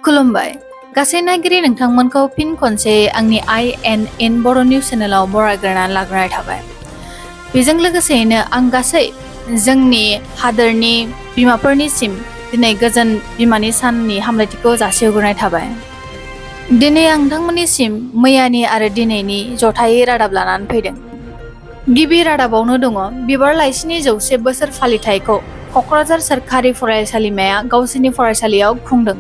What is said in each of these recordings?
खुलुमबाय गासै नायगिरि नोंथांमोनखौ फिन खनसे आंनि INN बर' निउस चेनेलाव बरायग्रोनानै लाग्रोनाय थाबाय। बेजों लोगोसेयैनो आं गासै जोंनि हादोरनि बिमाफोरनिसिम दिनै गोजोन बिमानि साननि हामलायथिखौ जासिहरग्रोनाय थाबाय। दिनै आं नोंथांमोननिसिम मैयानि आरो दिनैनि जथायै रादाब लानानै फैदों। गिबि रादाबावनो दङ बिबार लाइसिनि 100 बोसोर फालिथायखौ क'क्राझार सोरखारि फरायसालिमाया गावसोरनि फरायसालियाव खुंदों।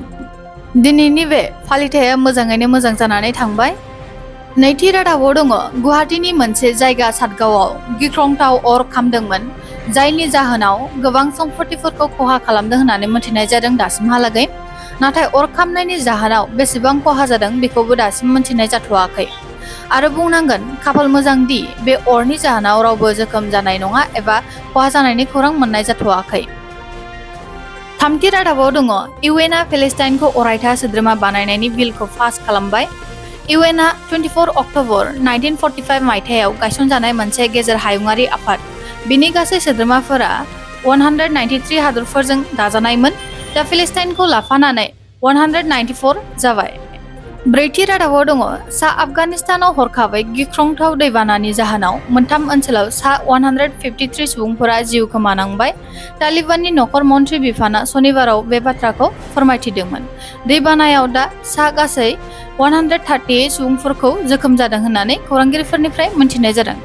दिनैनि बे फालिथाया मोजाङैनो मोजां जानानै थांबाय। नैथि रादाबाव दङ गुवाहाटीनि मोनसे जायगा सातगावआव गिख्रंथाव अर खामदोंमोन, जायनि जाहोनाव गोबां सम्पथिफोरखौ खहा खालामदों होननानै मिथिनाय जादों दासिमहालागै। नाथाय अर खामनायनि जाहोनाव बेसेबां खहा जादों बेखौबो दासिम मिथिनाय जाथ'वाखै। आरो बुंनांगोन खाफाल मोजां दि बे अरनि जाहोनाव रावबो जोखोम जानाय नङा एबा खहा जानायनि खौरां मोननाय जाथ'वाखै। थामथि रादाबाव दङ इउएनआ पेलेस्टाइनखौ अरायथा सोद्रोमा बानायनायनि बिलखौ पास खालामबाय। इउएनआ 24 अक्ट'बर 1945 मायथाइयाव गायसनजानाय मोनसे गेजेर हायुङारि आफाद। बिनि गासै सोद्रोमाफोरा 193 हादरफोरजों दाजानायमोन, दा पेलेस्टाइनखौ लाफानानै 194 जाबाय। ब्रैथि रादाबाव दङ सा आफगानिस्तानाव हरखाबै गिख्रंथाव दैबानानि जाहोनाव मोनथाम ओनसोलाव सा 153 सुबुंफोरा जिउ खोमानांबाय। तालिबाननि नखर मन्थ्रि बिफाना सनिबाराव बे बाथ्राखौ फोरमायथिदोंमोन। दैबानायाव दा गासै 138 सुबुंफोरखौ जोखोम जादों होननानै खौरांगिरिफोरनिफ्राय मिथिनाय जादों।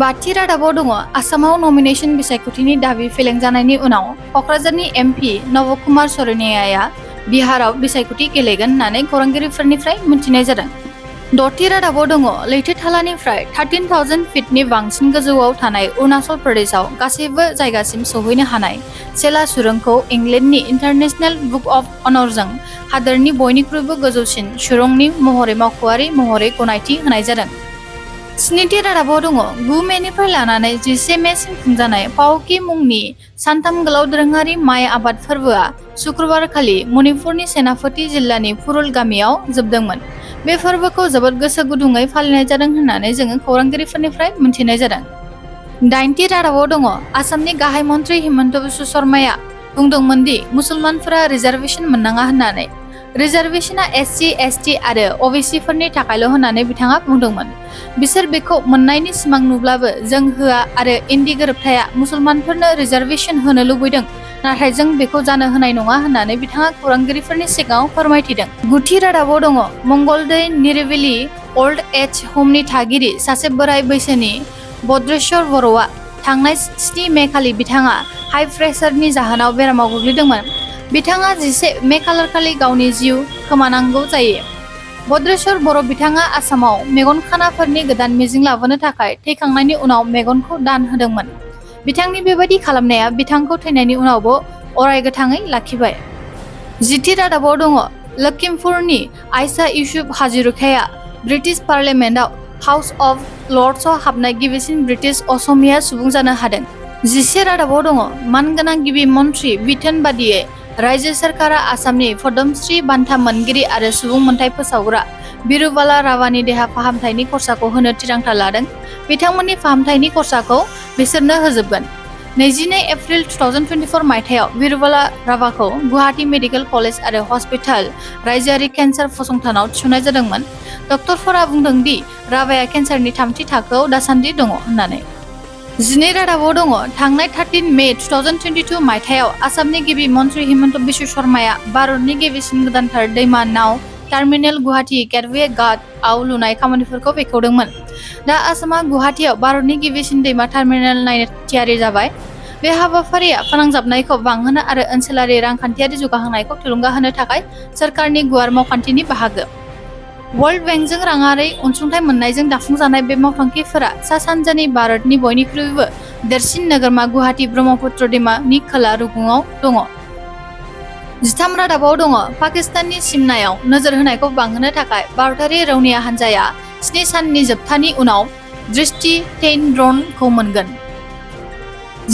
बाथि रादाबाव दङ आसामाव नमिनेशन बिसायख'थिनि दाबि फेलें जानायनि उनाव क'क्राझारनि MP नब कुमार सरैयाया बिहाराव बिसायख'थि गेलेगोन होननानै खौरांगिरिफोरनिफ्राय मिथिनाय जादों। द'थि रादाबाव दङ लैथो थालानिफ्राय 13,000 फिटनि बांसिन गोजौआव थानाय अरुणाचल प्रदेशआव गासैबो जायगासिम सौहैनो हानाय सेला सुरंगखौ इंलेन्डनि इन्टारनेशनेल बुक अफ अनरजों हादोरनि बयनिख्रुइबो गोजौसिन सुरंगनि महरै मावख'आरि महरै गनायथि होनाय जादों। स्निथि रादाबाव दङ 9 मेनिफ्राय लानानै 11 मेसिम खुंजानाय पावकी मुंनि सानथाम गोलाव दोरोङारि माइ आबाद फोरबोआ शुक्रबारखालि मणिपुरनि सेनापति जिल्लानि पुरुल गामियाव जोबदोंमोन। बे फोरबोखौ जोबोद गोसो गुदुङै फालिनाय जादों होननानै जोङो खौरांगिरिफोरनिफ्राय मिथिनाय जादों। दाइनथि रादाबाव दङ आसामनि गाहाय मन्थ्रि हिमन्त बिश्व शर्माया बुंदोंमोन दि मुसलमानफोरा रिजार्भेशन मोननाङा होननानै। रिजार्भेशना SC, ST आरो OBC फोरनि थाखायल' होननानै बिथाङा बुंदोंमोन। बिसोर बेखौ मोननायनि सिमां नुब्लाबो जों होआ आरो इन्डी गोरोबथाया मुसलमानफोरनो रिजार्भेशन होनो लुबैदों, नाथाय जों बेखौ जानो होनाय नङा होननानै बिथाङा खौरांगिरिफोरनि सिगाङाव फोरमायथिदों। गुथि रादाबाव दङ मंगलदै निरिबिली अल्ड एज ह'मनि थागिरि सासे बोराय बैसोनि भद्रेश्वर बर'आ थांनाय 7 मे खालि बिथाङा हाइ प्रेसारनि जाहोनाव बेरामाव गोग्लैदोंमोन। बिथाङा 11 मे खालारखालि गावनि जिउ खोमानांगौ जायो। भद्रेश्वर बर' बिथाङा आसामाव मेगन खानाफोरनि गोदान मिजिं लाबोनो थाखाय थैखांनायनि उनाव मेगनखौ दान होदोंमोन। बिथांनि बेबायदि खालामनाया बिथांखौ थैनायनि उनावबो अरायगोथाङै लाखिबाय। जिथि रादाबाव दङ लखिमपुरनि Ayesha Yusuf हाजरिकाया British पार्लियामेन्टआव house of लर्ड्सआव हाबनाय गिबिसिन ब्रिटिश असमिया सुबुं जानो हादों। 11 रादाबाव दङ मानगोनां गिबि मन्थ्रि बिथोन बादियै रायजो सोरखारा आसामनि पद्मश्री बान्था मोनगिरि आरो सुबुं मोनथाय फोसावग्रा बिरुबाला राभानि देहा फाहामथायनि खरसाखौ होनो थिरांथा लादों। बिथांमोननि फाहामथायनि खरसाखौ बिसोरनो होजोबगोन। 22 एप्रिल 2024 मायथाइयाव बिरुबाला राभाखौ गुवाहाटी मेडिकेल कलेज आरो हस्पिटाल रायजोआरि केन्सार फसंथानाव थिसननाय जादोंमोन। डक्टरफोरा बुंदों दि राभाया केन्सारनि 3थि थाखोआव दासान्दि दङ होननानै। 12 रादाबाव दङ थांनाय 13 मे 2022 मायथाइयाव आसामनि गिबि मन्थ्रि हिमन्त बिश्व शर्माया भारतनि गिबिसिन गोदानथार दैमा नाव टार्मिनेल गुवाहाटी गेटवे घाटआव लुनाय खामानिफोरखौ बेखेवदोंमोन। दा आसामा गुवाहाटीआव भारतनि गिबिसिन दैमा टार्मिनेल नायनो थियारि जाबाय। बे हाबाफारिया फोनांजाबनायखौ बांहोनो आरो ओनसोलारि रांखान्थियारि जौगाहोनायखौ थुलुंगा होनो थाखाय सोरखारनि गुवार मावखान्थिनि बाहागो। वर्ल्ड बेंकजों राङारि अनसुंथाइ मोन्नायजों दाफुंजानाय बे मावथांखिफोरा सा-सानजानि भारतनि बयनिख्रुइबो देरसिन नोगोरमा गुवाहाटी ब्रह्मपुत्र दैमानि खोला रुगुङाव दङ। 13 रादाबाव दङ पाकिस्ताननि सिमनायाव नोजोर होनायखौ बांहोनो थाखाय भारतारि रौनिया हान्जाया 7 साननि जोबथानि उनाव दृष्टि-टेइन ड्र'नखौ मोनगोन।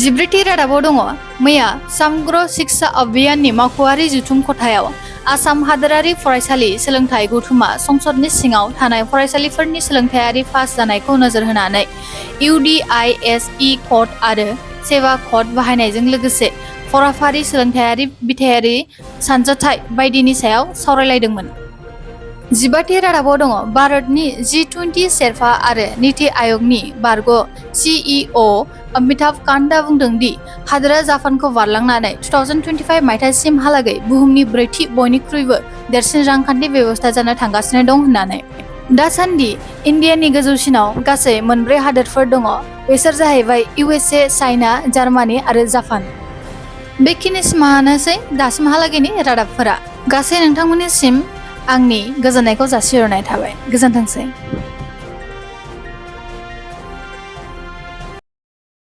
14 रादाबाव दङ मैया समग्र शिक्षा अभियाननि मावख'आरि जथुम खथायाव आसाम हादोरारि फरायसालि सोलोंथाइ गौथुमा संसदनि सिङाव थानाय फरायसालिफोरनि सोलोंथायारि पास जानायखौ नोजोर होनानै UDISE क'ड आरो सेवा क'ड बाहायनायजों लोगोसे फराफारि सोलोंथायारि बिथायारि सानजथाय बायदिनि सायाव सावरायलायदोंमोन। 12थि रादाबाव दङ भारतनि G20 शेरपा आरो नीति आयगनि बारग' CEO अमिताभ कान्तआ बुंदों दि हादोरा जापानखौ बारलांनानै 2025 मायथाइसिमहालागै बुहुमनि ब्रैथि बयनिख्रुइबो देरसिन रांखान्थि बेबस्था जानो थांगासिनो दं होननानै। दासान्दि इन्डियानि गोजौसिनाव गासै मोनब्रै हादोरफोर दङ। बेसोर जाहैबाय USA, चाइना, जार्मानी आरो जापान। बेखिनिसिमानोसै दासिमहालागैनि रादाबफोरा। गासै नोंथांमोननिसिम आंनि गोजोननायखौ जासिहरनाय थाबाय। गोजोनथोंसै।